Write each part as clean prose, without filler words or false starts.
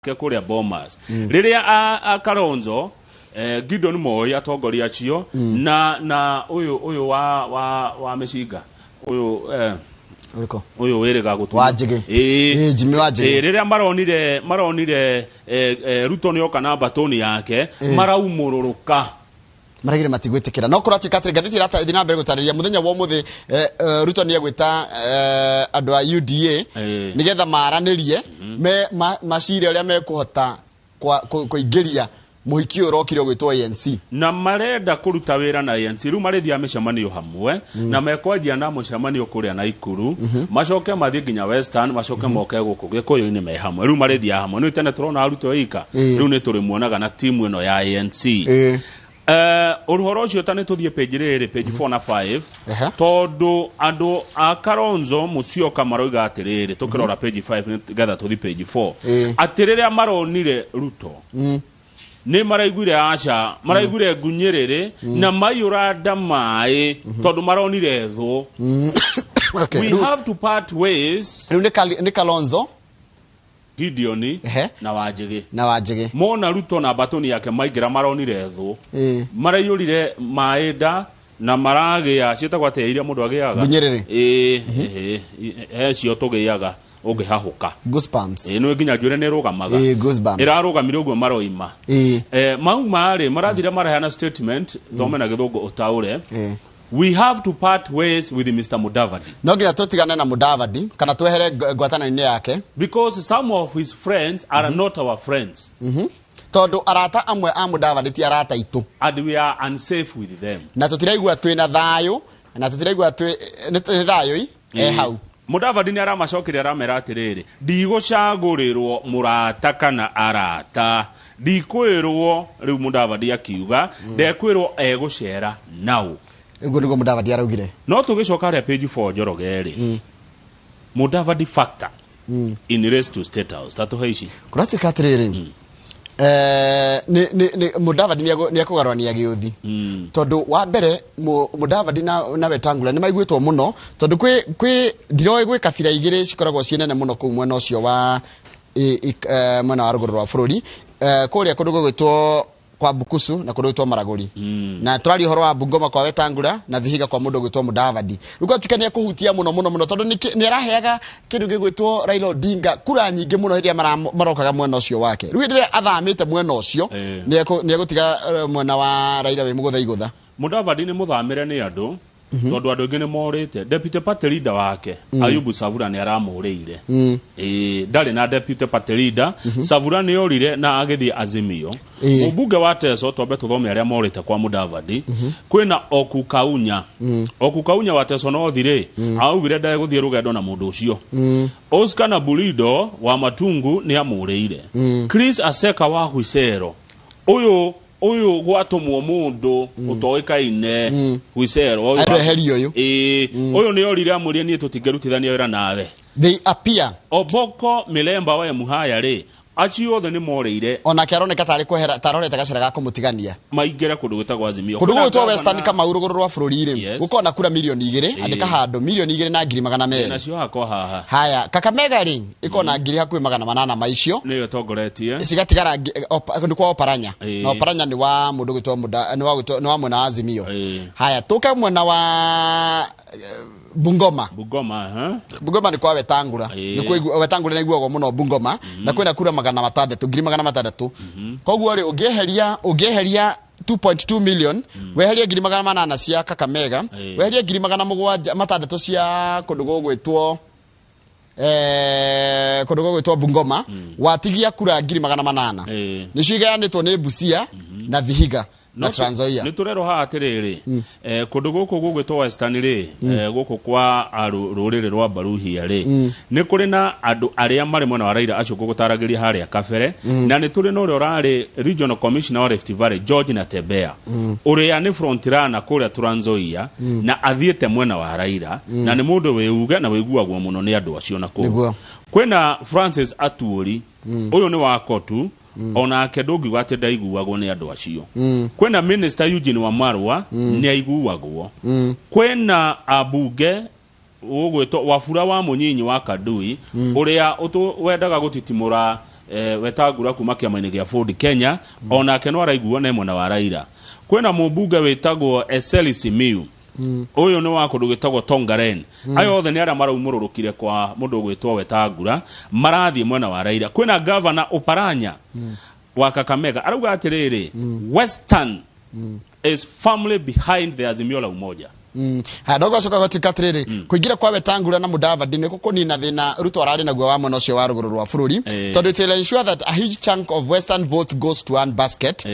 Kũrĩa Bomas rĩrĩa a Kalonzo, Gideon Moi, atongoria acio na ũyũ wa mĩcinga ũyũ, Ũrĩkũ? Ũyũ wĩrĩga gũtuma. Wa Njĩgĩ. Ĩĩ. Ĩĩ, Jimmy wa Njĩgĩ. Ĩĩ, rĩrĩa maronire Ruto nĩoka na mbatũni yake, maraumũrũrũka. Maragire matigwĩtĩkĩra, no kũratuĩka atĩrĩ, ngathĩti ĩrathiĩ na mbere gũtarĩria mũthenya wa ũmũthĩ, Ruto nĩ egwĩta andũ a UDA nĩgetha maranĩrie macire ũrĩa mekũhota kũingĩria mũhiki ũyũ ũrokire ũgwĩtwo ANC. Na marenda kũruta wĩra na ANC. Rĩu marĩthiaga mĩcemanio hamwe, na mekwanjia na mũcemanio kũrĩa Naikuru, macoke mathiĩ nginya Western, macoke moke gũkũ Gĩkũyũ-inĩ me hamwe. Rĩu marĩthiaga hamwe. Nĩ tene tũrona Ruto ika, rĩu nĩ tũrĩmuonaga na timu ĩno ya ANC. Ũhoro ũcio ta nĩ tũthiĩ page rĩrĩ, page 4 na 5, tondũ andũ a Kalonzo Musyoka maroiga atĩrĩrĩ, tũkĩrora page 5 nĩgetha tũthiĩ page 4, atĩ rĩrĩa maronire Ruto nĩ maraiguire aca, maraiguire ngunyĩrĩrĩ na maiyũra nda maĩ tondũ maronire thũ. We have to part ways. Rĩu nĩ Kalonzo, Gideon na Wanjĩgĩ. Na Wanjĩgĩ. Mona Ruto na mbatũni yake maingĩra, maronire thũ. Maraiyũrire maĩ nda na maragĩa ciĩtagwo atĩa iria mũndũ agĩaga? Ngunyĩrĩrĩ. Ĩĩ, he cio tũgĩaga ũngĩhahũka. Goosebumps. Ĩĩ, nĩ nginya njuĩrĩ nĩ ĩrũgamaga. Ĩĩ, goosebumps. Ĩrarũgamire ũguo maroima. Mauma rĩ, marathire maraheana statement, thome na Gĩthũngũ ũtaũre. We have to part ways with Mr. Mudavadi No nginya tũtigane na Mudavadi kana twehere ngwatanĩro-inĩ yake because some of his friends are not our friends tondũ arata amwe a Mudavadi ti arata aitũ and we are unsafe with them. Na tũtiraigua twĩ na thayũ, na tũtiraigua twĩ nĩ thayũ i e hau. Mudavadi nĩ aramacokeria, aramera atĩrĩrĩ, ndigũcagũrĩrwo mũrata kana arata, ndikwĩrwo. Rĩu Mudavadi akiuga ndekwĩrwo egũcera nau. Ũguo nĩguo Mudavadi araugire. No tũgĩcoka harĩa page 4, Njoroge rĩ, Mudavadi factor in race to State House, tatũhe ici. Kũratuĩka atĩrĩrĩ, nĩ Mudavadi nĩ ekũgarũrania gĩũthi, tondũ wa mbere Mudavadi na Wetangula nĩ maiguĩtwo mũno, tondũ kwĩ ndiroĩ gwĩ kabira igĩrĩ cikoragwo ciĩ nene mũno kũu mwena ũcio wa mwena wa rũgũrũ rwa bũrũri, kũrĩa kũndũ gũgwĩtwo kwa Bukusu na kũndũ gwĩtwo Maragoli, na tũraria ũhoro wa Bungoma kwa Wetangula na Vihiga kwa mũndũ ũgwĩtwo Mudavadi. Rĩu gwatuĩka nĩ ekũhutia mũno mũno mũno, tondũ nĩ araheaga kĩndũ gĩgwĩtwo Raila Odinga kura nyingĩ mũno hĩndĩ ĩrĩa marokaga mwena ũcio wake. Rĩu hĩndĩ ĩrĩa athamĩte mwena ũcio, nĩ egũtiga mwena wa Raila wĩ mũgũtha igũtha. Mudavadi nĩ mũthamĩre nĩ andũ, tondũ andũ aingĩ nĩ morĩte. Deputy party leader wake Ayubu Savula nĩ aramũrĩire. Ĩĩ, ndarĩ na deputy party leader. Savula nĩ orire na agĩthiĩ Azimio. Mũmbunge wa Teso, twambe tũthome arĩa morĩte kwa Mudavadi. Kwĩna Oku Kaunya. Oku Kaunya wa Teso North rĩ, augire ndegũthiĩ rũgendo na mũndũ ũcio. Oscar na Bulido wa Matungu nĩ amũrĩire. Chris Aseka wa Huisero, ũyũ gwatũmwo mũndũ ũtoĩkaine Huisero ũyũ. Areherio ũyũ. Ĩĩ, ũyũ nĩ orire, amwĩrire niĩ tũtingĩrutithania wĩra nawe. They appear. Oboko Milemba wa Emuhaya rĩ, acio othe nĩ morĩire. Onake aroneka tarĩ kwehera tarorete gacĩra ga kũmũtigania. Maingĩre kũndũ gwĩtagwo Azimio. Kũndũ Kwĩna gũgwĩtwo Western governor- Kamau, rũgũrũ rwa bũrũri rĩ, gũkorwo na kura 2 mirioni, andĩka handũ 2,200,000. Nacio hakwa haha. Haya, Kakamega rĩ, ĩkorwo na ngiri hakuhĩ 800 ma icio. Nĩyo ĩtongoretie. Cigatigara nĩ kwa Oparanya. Na Oparanya nĩ wa mũndũ gwĩtwo nĩ wa nĩ wa mwena wa Azimio. Haya, tũke mwena wa Bungoma. Bungoma, ha? Bungoma nĩ kwa Wetangula. Nĩ kwa Wetangula nĩ aiguagwo mũno Bungoma, na kwĩna kura 600, 600,000. Koguo rĩ, ũngĩeheria 2.2 million, weherie 800,000 cia Kakamega, weherie 700,000 cia kũndũ gũgwĩtwo kũndũ gũgwĩtwo Bungoma, watigia kura 800,000. Nĩcio igayanĩtwo nĩ Busia na Vihiga na Trans Nzoia. Nĩ tũrerwo haha atĩrĩrĩ, kũndũ gũkũ gũgwĩtwo Western rĩ, gũkũ kwa rũrĩrĩ rwa Baruhia rĩ, nĩ kũrĩ na andũ arĩa marĩ mwena wa Raila, acio ngũgũtaragĩria harĩa kabere, na nĩ tũrĩ na ũrĩa ũrarĩ regional commissioner wa Rift Valley, George Natembeya, ũrĩa nĩ front runner kũrĩa Trans Nzoia na athiĩte mwena wa Raila, na nĩ mũndũ wĩuge na wĩiguagwo mũno nĩ andũ acio na kũu. Kwĩna Francis Atuori, ũyũ nĩ wa Kotu, onake ndũngiuga atĩ ndaiguagwo nĩ andũ acio. Kwĩna minister Eugene Wamarwa, nĩ aiguagwo. Kwĩna ambunge ũgwĩtwo Wafula wa Mũnyinyi wa Kandui, ũrĩa wendaga gũtitimũra Wetangula kuma kĩama-inĩ gĩa Ford Kenya, onake no araiguo nĩ mwena wa Raila. Kwĩna mũmbunge wĩtagwo Eseli Simiyu, ũyũ nĩ wa kũndũ gwĩtagwo Tongaren. Aya othe nĩ arĩa maraumũrũrũkire kwa mũndũ ũgwĩtwo Wetangula, marathiĩ mwena wa Raila. Kwĩna gavana Oparanya wa Kakamega, arauga atĩrĩrĩ, Western is firmly behind the Azimio la Umoja. Haya, ndogo acoka gwatuĩka atĩrĩrĩ, kũingĩra kwa Wetangula na Mudavadi nĩ kũkũnina thĩna Ruto ararĩ naguo wa mwena ũcio wa rũgũrũ rwa bũrũri, tondũ it will ensure that a huge chunk of western votes goes to one basket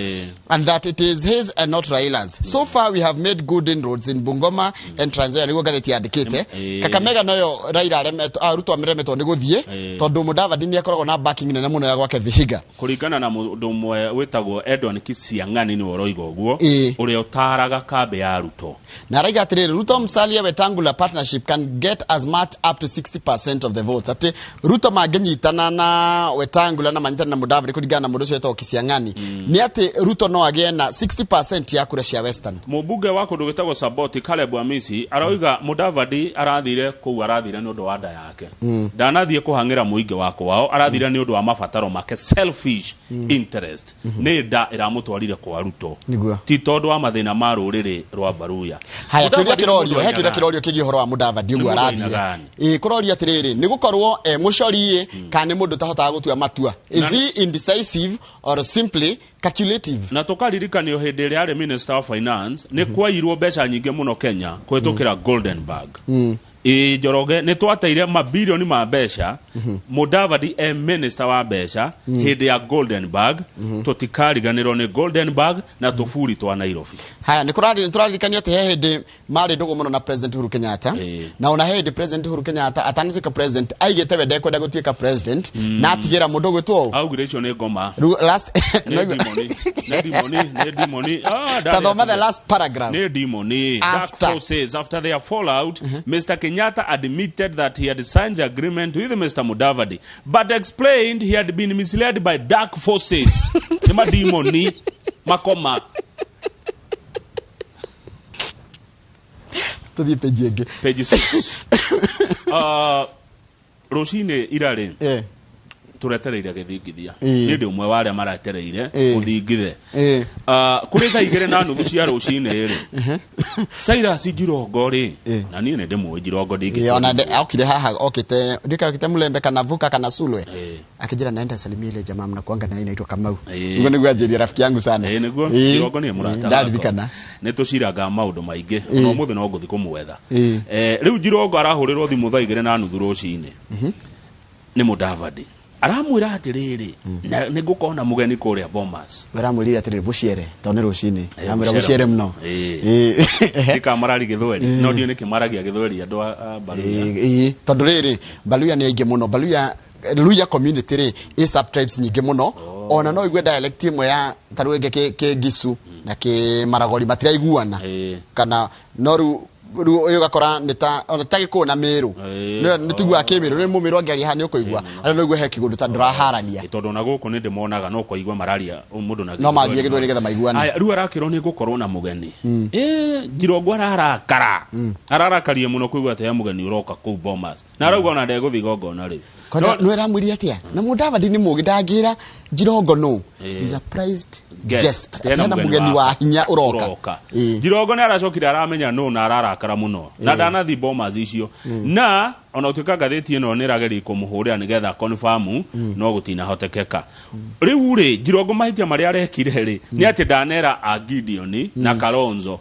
and that it is his and not Raila's. So far we have made good inroads in Bungoma and Trans Nzoia, nĩguo ngathĩti yandĩkĩte. Kakamega noyo Raila aremetwo, Ruto aremetwo nĩ gũthiĩ, tondũ Mudavadi nĩ akoragwo na backing nene mũno ya gwake Vihiga. Kũringana na mũndũ ũmwe wĩtagwo Edwin Kisiang'ani, nĩwe ũroiga ũguo, ũrĩa ũtaaraga kambĩ ya Ruto. Na araiga atĩrĩrĩ, Ruto Musalia Wetangula partnership can get as much up to 60% of the votes, atĩ Ruto mangĩnyitana na Wetangula na manyitane na Mudavadi, kũringana na mũndũ ũcio wĩtagwo Kisiang'ani, nĩ atĩ Ruto no agĩe na 60% ya kura cia Western. Mũmbunge wa kũndũ gwĩtagwo Saboti, Caleb Amisi, aroiga Mudavadi arathire kũu, arathire nĩ ũndũ wa nda yake, ndanathiĩ kũhang'ĩra mũingĩ wa kwao, arathire nĩ ũndũ wa mabataro make, selfish interest, nĩ nda ĩramũtwarire kwa Ruto, Nĩguo. ti tondũ wa mathĩna ma rũrĩrĩ rwa Baruya. Haya, kĩũria Mudavadi nĩ kĩrorio mũndũ he kĩũria oinaga. kĩrorio kĩgiĩ ũhoro wa Mudavadi ũguo Nĩ mũndũ arathire. oinaga. Ĩ kũrorio atĩrĩrĩ, nĩ gũkorwo e mũcori kana nĩ mũndũ ũtahotaga gũtua matua? Is he indecisive or simply calculative? Na tũkaririkanio hĩndĩ ĩrĩa arĩ minister of finance, nĩ kwairwo mbeca nyingĩ mũno Kenya kũhĩtũkĩra Goldenberg. Ĩ Njoroge, nĩ twateire mabirioni ma mbeca Mudavadi e minister wa mbeca hĩndĩ ya Goldenberg. Tũtikariganĩrwo nĩ Goldenberg na tũburi twa Nairobi. Haya, nĩ tũraririkanio atĩ he hĩndĩ marĩ ndũgũ mũno na President Uhuru Kenyatta, na ona he hĩndĩ President Uhuru Kenyatta atanatuĩka president aigĩte we ndekwenda gũtuĩka president, na atigĩra mũndũ ũgwĩtwo ũũ. Augire icio nĩ ngoma. Last Nĩ demoni, nĩ demoni, nĩ demoni. Ah, Ta thoma the last paragraph. Nĩ demoni, dark After. forces. After their fallout, Mr. Kenyatta admitted that he had signed the agreement with Mr. Mudavadi, but explained he had been misled by dark forces. Nĩ mademoni makoma. Tũthiĩ page ĩngĩ. Page 6. Rũcinĩ irarĩ tũretereire gĩthingithia. Niĩ ndĩ ũmwe wa arĩa maretereire gũthingithe. Kũrĩ thaa 2:30 cia rũcinĩ rĩ, Cyrus Jirongo rĩ, na niĩ nĩ ndĩmũĩ Jirongo. Ĩ, ona Ndingĩ okire haha, okite ndika okite Mulembe kana Vuka kana Sulwe, akijira naenda salimia ile jamaa mnakuanga naye inaitwa Kamau. Niguo niguo anjĩria rafiki yangu sana. Ĩ nĩguo. Jirongo nĩ mũrata Ndaririkana. Nĩ tũciraga maũndũ maingĩ, ona ũmũthĩ no ngũthiĩ kũmwetha. Rĩu Jirongo arahũrĩrwo thimũ thaa 2:30 rũcinĩ nĩ Mudavadi, aramwĩra atĩrĩrĩ, na nĩ ngũkorwo na mũgeni kũrĩa Bomas. Ũramwĩrire atĩrĩrĩ buciere tondũ nĩ rũcinĩ. Amwĩra buciere. Buciere mũno. Ndikamararia gĩthweri, no ndiũ nĩkĩ maragia gĩthweri andũ a Baruya. Ĩ, tondũ rĩrĩ, Baluya nĩ aingĩ mũno. Baluya, Luya community rĩ, ĩ subtribes nyingĩ mũno. Ona no igue dialect ĩmwe ya ta rĩu rĩngĩ kĩ Gisu na kĩ Maragoli matiraiguana, kana no rĩu ũyũ ũgakora nĩ ta ona ta Gĩkũyũ na Mĩrũ. Nĩ tũiguaga kĩmĩrũ, nĩ mũmĩrũ angĩaria haha nĩ ũkũigua arĩa no igue he kĩgũndũ ta ndũraharania. Ĩ, tondũ na gũkũ nĩ ndĩmonaga no kũigua mararia mũndũ na No marie gĩthweri nĩgetha maiguane. Aya, rĩu arakĩrwo nĩ ngũkorwo na mũgeni. Ĩ Jirongo ararakara, ararakarie mũno kũigua atĩ he mũgeni ũroka kũu Bomas, na arauga ona ndegũthiĩ igongona rĩu. Kwani nĩ ĩramwĩrire atĩa? Na Mudavadi nĩ mũgĩ, ndangĩra Jirongo no is a prized guest, Ati ati hena mũgeni wa hinya ũroka. Ũroka. Jirongo nĩ aracokire aramenya no na ararakara mũno na ndanathi Bomas icio, na ona gũtuĩka ngathĩti ĩno nĩ ĩrageria kũmũhũrĩra nĩgetha confirm, no gũtinahotekeka. Rĩu rĩ, Jirongo mahĩtia marĩa arekire rĩ, nĩ atĩ ndanera a Gideon na Kalonzo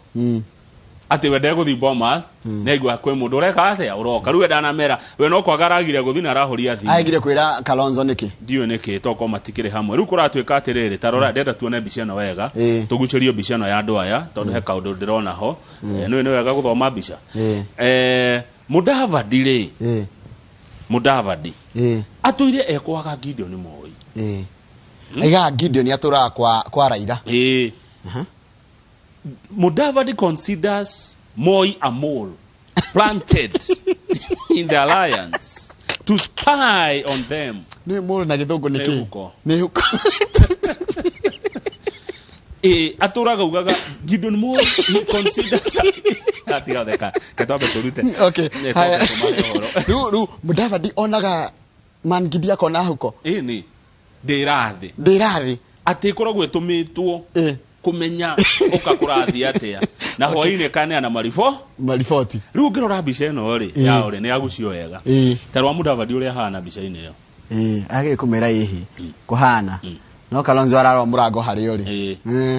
atĩ we ndegũthi Bomas, nĩaigua kwĩ mũndũ ũreka atĩa ũroka. Rĩu we ndanamera, we no kwaga aragire gũthi na arahũria thimũ. Aigire kwĩra Kalonzo nĩkĩ? Ndiũĩ nĩkĩ, tokorwo matikĩrĩ hamwe. Rĩu kũratuĩka atĩrĩrĩ, ta rora, ndenda tuone mbica ĩno wega. Tũgucĩrio mbica ĩno ya andũ aya, tondũ he kaũndũ ndĩrona ho. Nĩũĩ nĩ wega gũthoma mbica. Mudavadi rĩ, Mudavadi atũire ekwaga Gideon Moi. Aigaga Gideon atũraga kwa Raila. Ĩ. Mudavadi considers Moi a mole planted in the alliance to spy on them. Nĩ mole na gĩthũngũ nĩ Nĩ kĩ? huko. Nĩ huko. Ĩ atũraga ugaga Gideon Moi, he considers, atiga theka, ketwambe tũrute. Okay. Nĩ Haya. twambe tũmahe ũhoro. Rĩu Mudavadi onaga man Gidi akona huko. Ĩ nĩ Ndĩrathĩ. Ndĩrathĩ. Atĩ ĩkoragwo ĩtũmĩtwo kũmenya ũka kũrathiĩ atĩa na hwainĩ kaneana maribũ. Mariboti. Rĩu ũngĩrora mbica ĩno rĩ, yao rĩ, nĩ yagucio wega. Ta rwa Mudavadi ũrĩa ahana mbica-inĩ ĩyo. Agä kå mä ra ĩhĩ kũhana no Kalonzo ararora mũrango harĩa ũrĩ.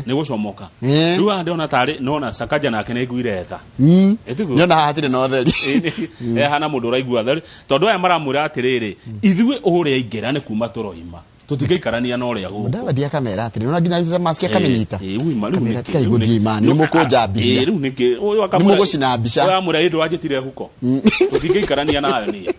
Nĩ gũcomoka. Rĩu haha ndĩrona tarĩ nona Sakaja nake nĩ aiguire tha. Ĩtiguo? Nĩona haha hatirĩ na ũtheri. Ehana mũndũ ũraigua theri tondũ aya maramwĩra atĩrĩrĩ, ithuĩ ũrĩa aingĩra nĩ kuma tũroima, tũtingĩikarania na ũrĩa gũkũ. Mudavadi akamera atĩrĩ nona nginya arutĩte mask akamĩnyita. Uima, rĩu Akamera nĩkĩ? tigai Rĩu gũthiĩ nĩkĩ? mani, nĩ mũkũnjambithia. Rĩu nĩkĩ? Ũyũ akamwĩra- Nĩ mũgũcina mbica. Ũyũ amwĩra ĩ ndũranjĩtire huko, tũtingĩikarania nayo niĩ.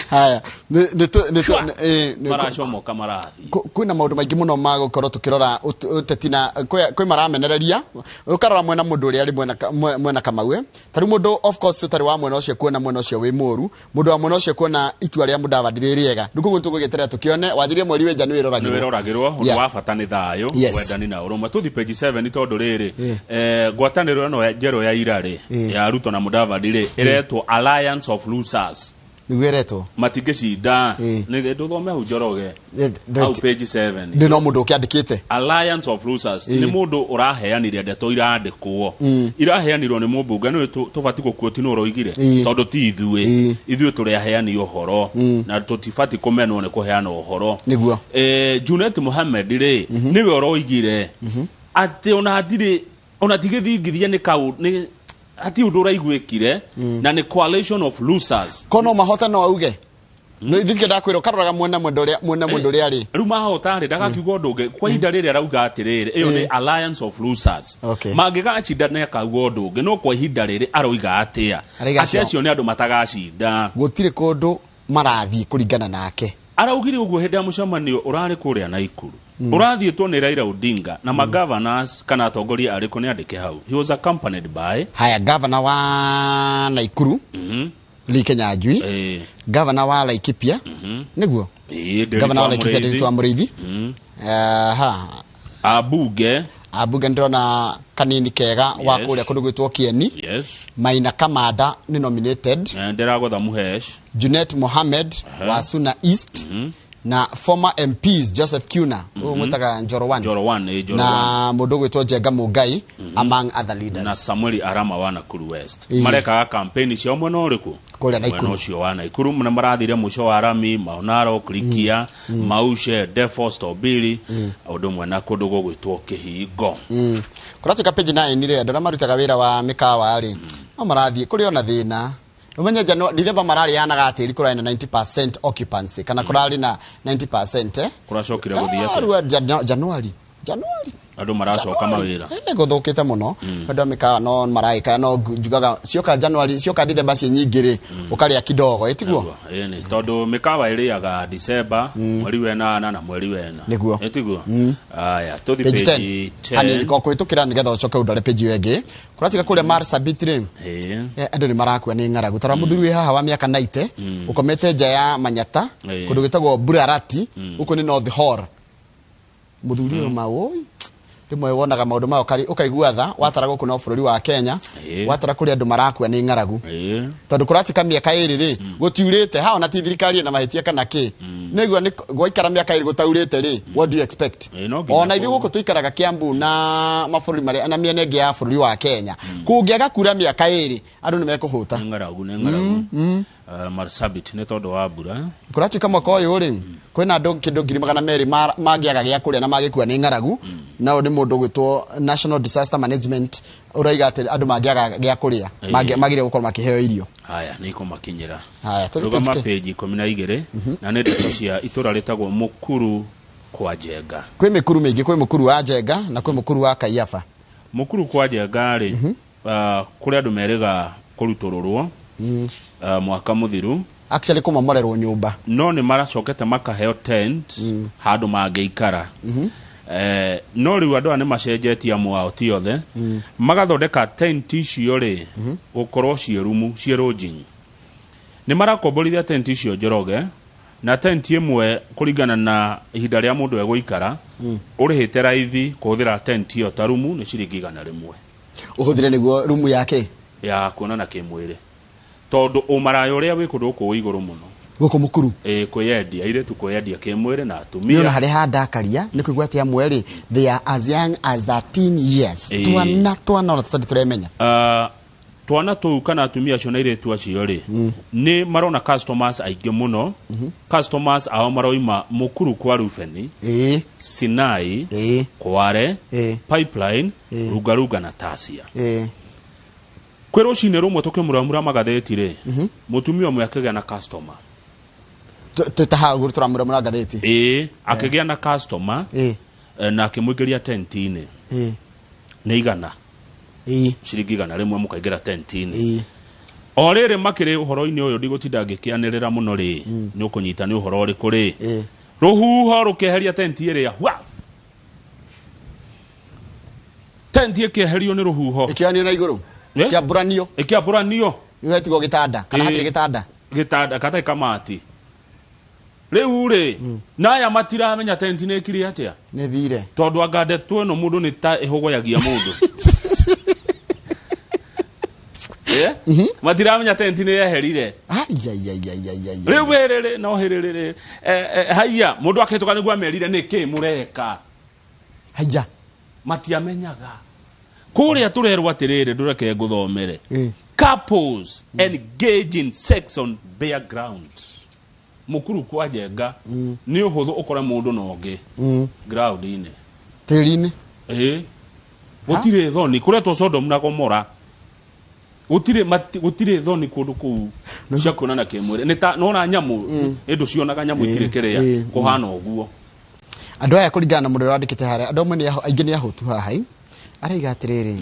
Haya, nĩ Shwa! nĩ Maracomoka marathiĩ. Kwĩna maũndũ maingĩ mũno ma gũkorwo tũkĩrora ũteti na kwĩ maramenereria ũkarora mwena mũndũ ũrĩa arĩ mwena Kamau, ta rĩu mũndũ of course ũtarĩ wa mwena ũcio kuona mwena ũcio wĩ mũru, mũndũ wa mwena ũcio kuona itua rĩa Mudavadi rĩ rĩega. Rĩu koguo nĩtũgũgĩeterera tũkĩone wanjĩrĩrie mweri wĩ nja nĩ wĩroragĩrwo. Nĩ wĩroragĩrwo. Ũndũ wa bata nĩ thayũ, wendani na ũrũmwe. Tũthiĩ page 7 tondũ rĩrĩ, ngwatanĩro ĩno njerũ ya ira rĩ, ya Ruto na Mudavadi rĩ, ĩretwo Alliance of Losers. Nĩguo ĩretwo. Matingĩcinda. Nĩ ndũthome hau Njoroge. Hau page 7. Ndĩ no mũndũ ũkĩandĩkĩte. Alliance of Losers nĩ mũndũ ũraheanire ndeto irandĩkwo. Iraheanirwo nĩ mũmbunge nĩ tũbati gũkuo nũ ũroigire. Tondũ ti ithuĩ. Ithuĩ tũrĩ aheani ũhoro. Na tũtibati kũmenwo nĩ kũheana ũhoro. Nĩguo. Junet Mohamed rĩ, nĩwe ũroigire atĩ ona hatirĩ, ona ti gĩthingithia nĩ kau, nĩ hati ũndũ ũraiguĩkire, na nĩ coalition of losers. Kono mahota no auge. No ithuĩ ndakwĩra ũkaroraga mwena mwenda ũrĩa, mwena mwenda ũrĩa arĩ. Rĩu mahota rĩ, ndagakiuga ũndũ ũngĩ. Kwa ihinda rĩrĩ arauga atĩrĩrĩ, ĩyo nĩ alliance of losers. Mangĩgacinda nĩ akauga ũndũ ũngĩ, no kwa ihinda rĩrĩ aroiga atĩa? Arauga Atĩ acio. acio nĩ andũ matagacinda. Gũtirĩ kũndũ marathiĩ kũringana nake. Araugire ũguo hĩndĩ ya mũcemanio ũrarĩ kũrĩa Naikuru. Ũrathiĩtwo nĩ Raila Odinga na ma-governors kana atongoria arĩkũ nĩ andĩke hau. He was accompanied by Haya, governor wa Naikuru, Lee Kinyanjui. Governor wa Laikipia, nĩguo? Nderitu Governor wa wa Laikipia, Mũrĩithi. Nderitu wa Mũrĩithi. Aha. Abunge. Abunge ndĩrona kanini kega wa kũrĩa kũndũ gwĩtwo Kieni. Maina Kamanda nĩ nominated. Ndĩragũtha Muhesh. Junet Mohamed wa Suna East. Na former MPs Joseph Kiuna, ũyũ mwĩtaga Njoro One. Njoro One, Njoro Na One. mũndũ ũgwĩtwo Njenga Mũngai, among other leaders. Na Samuel Arama wa Nakuru West. Marekaga campaign ciao mwena ũrĩkũ? Kũrĩa Naikuru. Mwena ũcio wa Naikuru. Na marathire mũico wa Rami, Maunaro, Krikia, Maushe, Defos, Tobili, ũndũ ũmwe na kũndũ gũgwĩtwo Kĩhingo. Kũratuĩka page 9 rĩ, andũ arĩa marutaga wĩra wa mĩkawa rĩ, no marathiĩ kũrĩ ona thĩna. Umenye December mararĩanaga atĩri kũrarĩ na 90% occupancy, kana kũrarĩ na 90%, Kũracokire gũthiĩ atĩa? Rĩu January. January. Andũ maracoka mawĩra. Gũthũkĩte mũno. Andũ a mĩkawa no maragĩka, no njugaga cioka January, cioka December ciĩ nyingĩ rĩ, ũkarĩa kidogo, ĩtiguo? Nĩguo, ĩni, tondũ mĩkawa ĩrĩaga December, mweri wenana na mweri wena. Nĩguo. Ĩtiguo? Aya, tũthiĩ Page page 10. 10. Hanini ko kũhĩtũkĩra nĩgetha ũcoke ũndore page ĩyo ĩngĩ. Kũratuĩka kũrĩa Marsabit rĩ, andũ nĩ marakua nĩ ng'aragu. Tarora mũthuri wĩ haha wa mĩaka 90, ũkomete nja ya Manyata, kũndũ gwĩtagwo Burarati, gũkũ nĩ North Hall. Mũthuri ũyũ ma, oi, rĩmwe wonaga maũndũ maya ũkaigua tha, watara gũkũ no bũrũri wa Kenya, watara kũrĩa andũ marakua nĩ ng'aragu. Tondũ kũratuĩka mĩaka ĩrĩ rĩ, gũtiurĩte, haha ona ti thirikari ĩna mahĩtia kana kĩ. Nĩguo nĩ gwaikara mĩaka ĩrĩ gũtaurĩte rĩ, what do you expect? No nginya Ona ithuĩ gũkũ tũikaraga Kiambu na mabũrũri marĩa, na mĩena ĩngĩ ya bũrũri wa Kenya. Kũngĩaga kura mĩaka ĩrĩ, andũ nĩ mekũhũta. Nĩ ng'aragu, nĩ ng'aragu. Marsabit nĩ tondũ wa mbura. Kũratuĩka mwaka ũyũ rĩ, kwĩna andũ kĩndũ ngiri magana merĩ mangĩaga gĩa kũrĩa na mangĩkua nĩ ng'aragu. Nao nĩ mũndũ ũgwĩtwo National Disaster Management ũraiga atĩ andũ mangĩaga gĩa kũrĩa, magĩrĩire gũkorwo makĩheo irio. Haya, nĩ ikũmakinyĩra. Haya, tũthiĩ Rũgama page page ikũmi na igĩrĩ, na nĩ ndeto cia itũra rĩtagwo Mũkuru kwa Njenga. Kwĩ mĩkuru mĩingĩ, kwĩ mũkuru wa Njenga na kwĩ mũkuru wa Kaiafa. Mũkuru kwa Njenga rĩ, kũrĩ andũ merĩga kũrutũrũrwo, mwaka mũthiru. Actually kũmomorerwo nyũmba. No nĩ maracokete makaheo tent handũ mangĩikara. No rĩu andũ aya nĩ macenjetie amwe ao ti othe. Magathondeka tent icio rĩ, gũkorwo ciĩ rumu, ciĩ lodging. Nĩ marakomborithia tent icio Njoroge, na tent ĩmwe kũringana na ihinda rĩa mũndũ egũikara, ũrĩhĩte raithi kũhũthĩra tent ĩyo ta rumu nĩ ciringi igana rĩmwe. Ũhũthĩre nĩguo rumu yake? Ya kuonana kĩmwĩrĩ. Tondũ ũmaraya ũrĩa wĩ kũndũ gũkũ wĩ igũrũ mũno. Gũkũ Mũkuru. Ĩ, kwĩyendia, airĩtu kwĩyendia kĩmwĩrĩ na Nĩ ona atumia. harĩa handakaria nĩ kũigua atĩ amwe rĩ, they are as young as 13 years. Twana twana ona tũtarĩ tũremenya. Ah, twana tũu kana atumia acio na airĩtu acio rĩ, nĩ marona customers aingĩ mũno. Customers ao maroima Mũkuru kwa Rubeni, Sinai, Kware, Pipeline, Rungarunga na Tasia. Kwĩ rũcinĩ rũmwe tũkĩmuramura magathĩti rĩ, mũtumia ũmwe akĩgĩa na customer. Twĩ haha ũguo tũramuramura ngathĩti. Ĩĩ, akĩgĩa na customer na akĩmũingĩria tent-inĩ. Nĩ 100. Ciringi 100 mũkaingĩra tent-inĩ. O rĩrĩ makĩrĩ ũhoro-inĩ ũyũ, ndigũtinda ngĩkĩanĩrĩra mũno rĩ, nĩ ũkũnyita nĩ ũhoro ũrĩkũ rĩ. Rũhuho rũkĩeheria tenti ĩrĩa hwa. Tenti ĩkĩeherio nĩ rũhuho. Ĩkĩoyanio na igũrũ. Eh? Ĩkĩambũranio. Ĩkĩambũranio. Rĩu hetigwo gĩtanda kana hatirĩ gĩtanda. Gĩtanda gatarĩ kamati. Rĩu rĩ, na aya matiramenya tenti nĩ ĩkire atĩa. Nĩ thire. Tondũ anga ndeto ĩno mũndũ nĩ ta ĩhũgũyagia mũndũ. Eh? Matiramenya tenti nĩ yeherire. Ai. Rĩu hĩrĩrĩ no hĩrĩrĩ. Haiya, mũndũ akĩhĩtũka nĩguo amerire nĩ kĩ mũreka. Haiya. Matiamenyaga. Kũrĩa tũrerwo atĩrĩrĩ, ndũreke ngũthomere. Couples engage in sex on bare ground. Mũkuru kwa Njenga nĩ ũhũthũ ũkore mũndũ na ũngĩ ground-inĩ. Tĩri-inĩ. Ĩĩ. Gũtirĩ thoni, kũretwo Sodom na Gomora. Gũtirĩ gũtirĩ thoni kũndũ kũu cia kuonana kĩmwĩrĩ. Nĩ ta nona nyamũ, ĩndũ cionaga nyamũ itirĩ kĩrĩa, kũhana ũguo. Andũ aya kũringana na mũndũ ũrĩa wandĩkĩte harĩa, andũ amwe aingĩ nĩ ahũtu haha ĩ. Araiga atĩrĩrĩ,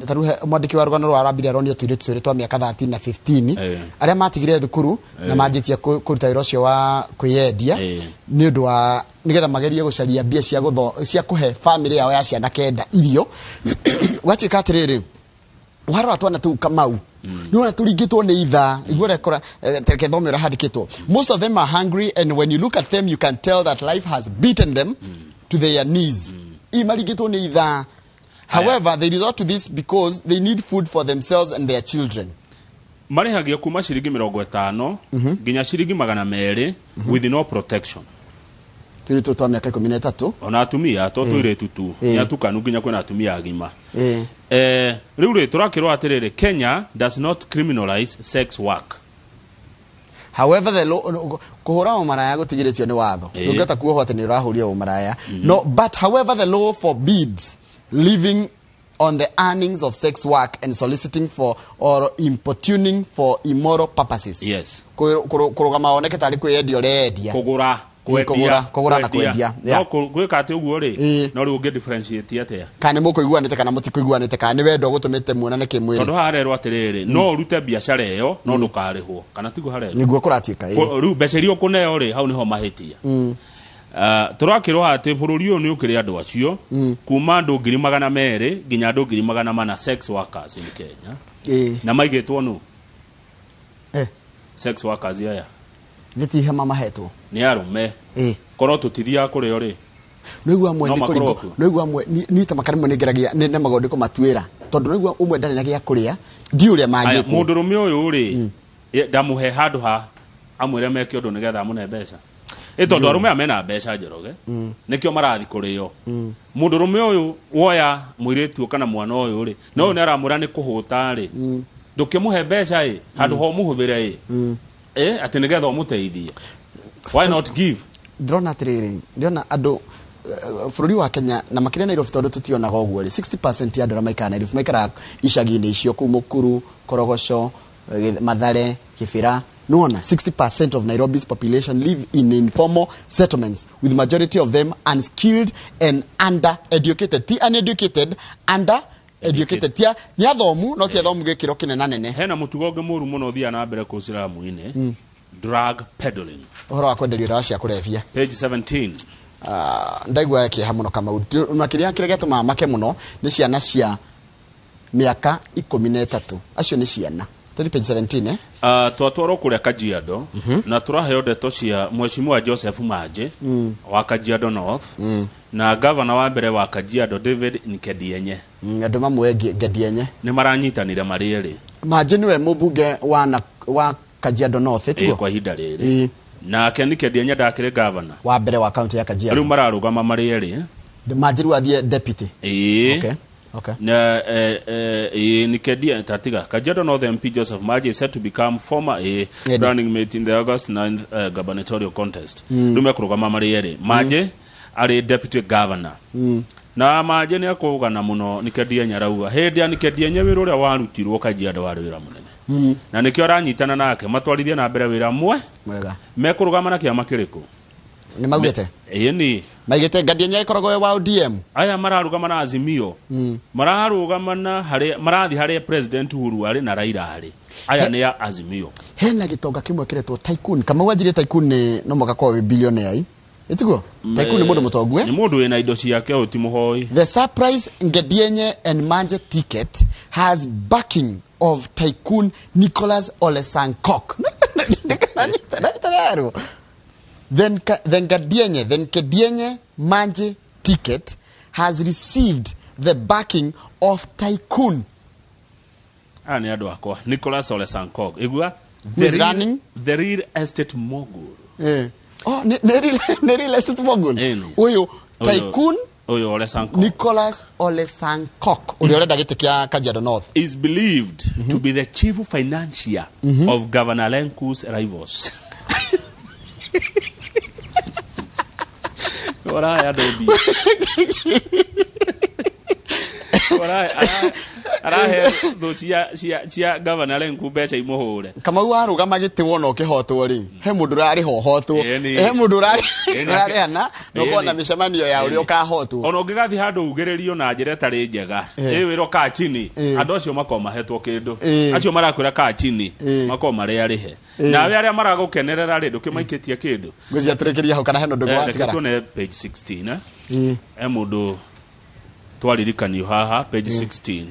ta rĩu mwandĩki wa rũgano rwa arambire aronio tũirĩtu twĩrĩ twa mĩaka 13 na 15, arĩa matigire thukuru na manjĩtie kũruta wĩra ũcio wa kwĩyendia nĩ ũndũ wa nĩgetha magerie gũcaria mbia cia cia kũhe famĩlĩ yao ya ciana 9 irio. Gwatuĩka atĩrĩrĩ, warora twana tũu Kamau, nĩ wona tũringĩtwo nĩ ithaa igua ũrĩa reke thome ũrĩa handĩkĩtwo. Most of them are hungry, and when you look at them you can tell that life has beaten them to their knees. Ii maringĩtwo nĩ ithaa. However, they resort to this because they need food for themselves and their children. Marĩhagia kuma ciringi 50 nginya ciringi 200 with no protection. Tũirĩtu twa mĩaka 13. Ona atumia to tũirĩtu tu, nĩ atukanu nginya kwĩna atumia agima. Rĩu rĩ, tũrakĩrwo atĩrĩrĩ, Kenya does not criminalize sex work. However, the law, kũhũra ũmaraya gũtigirĩtio nĩ watho. Ndũngĩhota kuohwo atĩ nĩ ũrahũria ũmaraya. No, but however the law forbids living on the earnings of sex work and soliciting for or importuning for immoral purposes. Kũrũgama woneke tarĩ kwĩyendia ũreyendia. Kũgũra, kũgũra, kũgũra na kwendia. No gwĩka atĩ ũguo rĩ, no rĩu ũngĩ differentiate atĩa? Kana nĩ mũkũiguanĩte kana mũtikũiguanĩte, kana nĩ wendo ũgũtũmĩte muonane kĩmwĩrĩ. Tondũ haha harerwo atĩrĩrĩ, no ũrute biacara ĩyo, no ndũkarĩhwo. Kana tiguo harerwo? Nĩguo kũratuĩka, ĩĩ. Rĩu mbeca iria ũkũneo rĩ, hau nĩho mahĩtia. Tũrakĩrwo atĩ bũrũri ũyũ nĩ ũkĩrĩ andũ acio, kuma andũ 200,000 nginya andũ 400,000 sex workers in Kenya. Na maigĩtwo nũ? Sex workers aya. Nĩ ti hema mahetwo. Nĩ arũme. Korwo tũtithiaga kũrĩo rĩ. Nĩguo amwe No nĩ makorwo kũringwo, kuo. nĩguo amwe, ni ta makarĩmwe nĩ ngeragia, nĩ nemagwo nĩ kũmatuĩra. Tondũ nĩguo ũmwe ndarĩ na gĩa kũrĩa, ndiũĩ ũrĩa Aya, mangĩkwo. mũndũrũme ũyũ rĩ, ndamũhe handũ ha amwĩre meke ũndũ nĩgetha amũne mbeca. Tondũ arũme aya mena mbeca Njoroge, nĩkĩo marathi kũrĩo. Mũndũrũme ũyũ woya mũirĩtu kana mwana ũyũ rĩ, na ũyũ nĩ aramwĩra nĩ kũhũta rĩ, ndũkĩmũhe mbeca ĩ, handũ ha ũmũhũthĩre ĩ. Atĩ nĩgetha ũmũteithie. Why not give? Ndĩrona atĩrĩrĩ, ndĩrona andũ, bũrũri wa Kenya na makĩria Nairobi tondũ tũtionaga ũguo rĩ, 60% ya andũ arĩa maikaraga Nairobi maikaraga icagi-inĩ icio kũu Mũkuru, Korogoco, Mathare, Kibera. Nĩwona 60% of Nairobi's population live in informal settlements, with majority of them unskilled and under-educated. Ti uneducated, under-educated. Tia nĩ athomu, no ti athomu gĩkĩro kĩnene nene. Hena mũtugo ũngĩ mũru mũno ũthiaga na mbere kũu Islamu-inĩ, drug peddling. Ũhoro wa kwenderio ndawa cia kũrebia. Page 17. Ndaigua kĩeha mũno Kamau. Makĩria kĩrĩa gĩatũmaga make mũno nĩ ciana cia mĩaka 13. Acio nĩ ciana. Tũthiĩ page 17, eh? Twatwarwo kũrĩa Kajiado, na tũraheo ndeto cia Mheshimiwa Joseph Manje wa Kajiado North, na gavana wa mbere wa Kajiado David Nkedienye. Andũ mamwe Nkedienye. Nĩ maranyitanire marĩ erĩ. Manje nĩwe mũmbunge wa Kajiado North, tiguo? Kwa ihinda rĩrĩ. Nake Nkedienye ndakĩrĩ governor wa mbere wa kaunti ya rĩu Kajiado. Mararũgama marĩ erĩ. Manji rĩu athiĩ deputy. Ĩĩ. Okay. Na Nikedia tatiga Kajiado North MP Joseph Maji is set to become former Edi. running mate in the August 9th gubernatorial contest. Rĩu mekũrũgama marĩ erĩ. Maji arĩ deputy governor. Na Maji nĩ akũgana mũno Nikedia arauga hĩndĩ ya Nikedia wĩra ũrĩa warutirwo Kajiado warĩ wĩra mũnene. Na nĩkĩo aranyitana nake matwarithie na mbere wĩra mwe. Mwega. Mekũrũgama na kĩama kĩrĩkũ? Nĩ maugĩte. Ĩĩ ni. Maigĩte Ngadienye ĩkoragwo ĩ wa ODM. Aya mararũgama na Azimio, mararũgama na harĩa marathiĩ, harĩa President Uhuru arĩ na Raila arĩ. Aya nĩ a Azimio. Hena gĩtonga kĩmwe kĩretwo Tycoon. Kamau anjirie Tycoon nĩ no mũhaka korwo wĩ billionaire. Ĩtiguo? Tycoon nĩ mũndũ mũtongu, eh? Nĩ mũndũ wĩna indo ciake, ũyũ ti mũhoi. The surprise Ngedienye and Manje ticket has backing of tycoon Nicholas Ole Sankok. Then Kedienye Manje ticket has received the backing of tycoon. Aya nĩ andũ akwa. Nicholas Ole Sankok, igua. Who is running? The real estate mogul. Eh. Oh, ne real estate mogul. Eh, no. Uyu tycoon Ũyũ Ole Sankok Nicholas Ole Sankok ũrĩa ũrenda gĩtĩ kĩa Kajiado North. Is believed to be the chief financier of Governor Lenku's rivals. Oraya andũ mbia. Oraya arahe thũ cia Governor Lenku mbeca imũhũre. Kamau warũgama gĩtĩ wona ũkĩhotwo rĩ, he mũndũ ũrarĩha ũhotwo. Ĩni. He mũndũ Ĩni. ũrarĩhana na ũkona Ĩni. mĩcemanio ya ũrĩa ũkahotwo. Ona ũngĩgathiĩ handũ ugĩrĩrio na njĩra ĩtarĩ njega, ĩ wĩrwo kaa chini, andũ acio makorwo mahetwo kĩndũ. Acio marakwĩra kaa chini makorwo marĩ arĩhe. Nawe arĩa maragũkenerera rĩ, ndũkĩmaikĩtie kĩndũ. Ngwĩciria tũrĩkĩrie hau, kana hena ũndũ ũngĩ Reke watigara? tuone page 16, eh? Ĩĩ. He mũndũ twaririkanio haha page 16.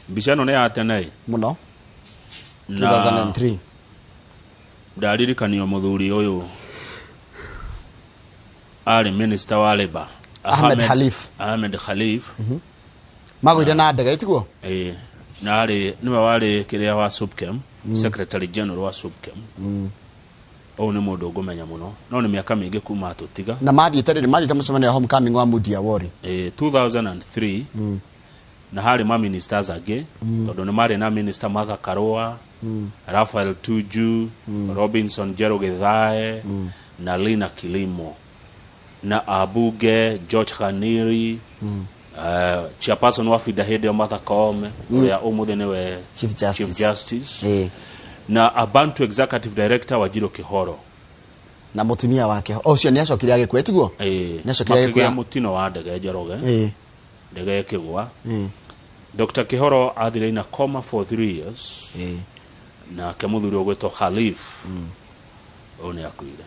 Mbica ĩno nĩ ya tene. Mũno. Na 2003. ndaririkanio mũthuri ũyũ arĩ minister wa labor. Ahmed Khalif. Ahmed Khalif. Magũire na ndege, ĩtiguo? Eh, na arĩ nĩwe warĩ kĩrĩa wa SUPKEM, secretary general wa SUPKEM. Ũyũ nĩ mũndũ ngũmenya mũno, no nĩ mĩaka mĩingĩ kuma atũtiga. Na mathiĩte rĩrĩ, mathiĩte mũcemanio wa homecoming wa Mudi Awori. 2003, na harĩ ma ministers angĩ, tondũ nĩ marĩ na minister Martha Karua, Raphael Tuju, Robinson Jero Githae na Lina Kilimo, na abunge George Khaniri, chairperson wa FIDA hĩndĩ ĩyo Martha Koome, ũrĩa ũmũthĩ nĩwe Chief Justice. Chief Justice, na Abantu executive director Wanjiru Kihoro. Na mũtumia wake ũcio nĩ acokire agĩkua, ĩtiguo? Nĩ acokire Makĩgĩa agĩkua. mũtino wa ndege, Njoroge, ndege ĩkĩgwa. Dr. Kihoro athire in a coma for 3 years. Nake mũthuri ũgwĩtwo Khalif ũyũ nĩ akuire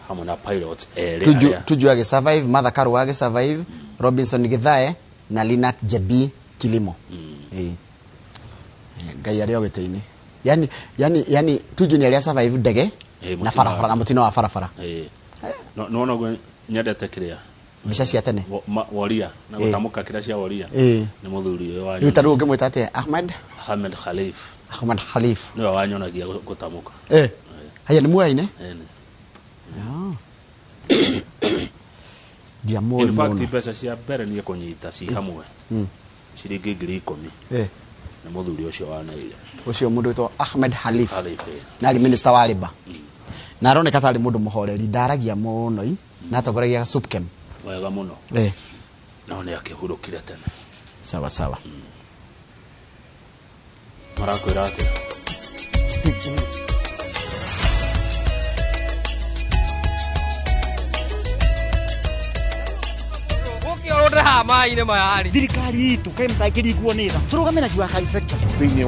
hamwe na pilots erĩ Tuju, arĩa Tuju agĩsurvive, Martha Karua agĩsurvive, Robinson Githae na Lina Jebi Kilimo. Ngai arĩ o gĩtĩ-inĩ. Yani Tuju nĩ arĩa survive ndege na mũtino barabara, na mũtino wa barabara. No nona ũguo nyendete kĩrĩa Mbica cia tene. Woria na gũtamũka kĩrĩa cia woria nĩ mũthuri ũyũ Rĩu ta wanyonagia. rĩu ũngĩmwĩta atĩa? Ahmed. Ahmed Khalif. Ahmed Khalif. Nĩwe wanyonagia gũtamũka. Haya, nĩ muoyaine? Ĩni. Ndiamũĩ In fact, mũno. mbeca cia mbere niĩ kũnyita ci hamwe ciringi 10,000 nĩ mũthuri ũcio waneire. Ũcio mũndũ wĩtwo Ahmed Khalif. Khalif. Na arĩ minister wa labour na aroneka tarĩ mũndũ mũhoreri, ndaragia mũno i na atongoragia SUPKEM. Wega mũno. No nĩ akĩhurũkire tene. Sawa sawa. Marakwĩra atĩa? Ũkĩorwo haha maĩ-inĩ maya rĩ. Thirikari itũ kaĩ mũtangĩringwo nĩ tha, tũrũgame na jua kali sector. Thĩinĩ.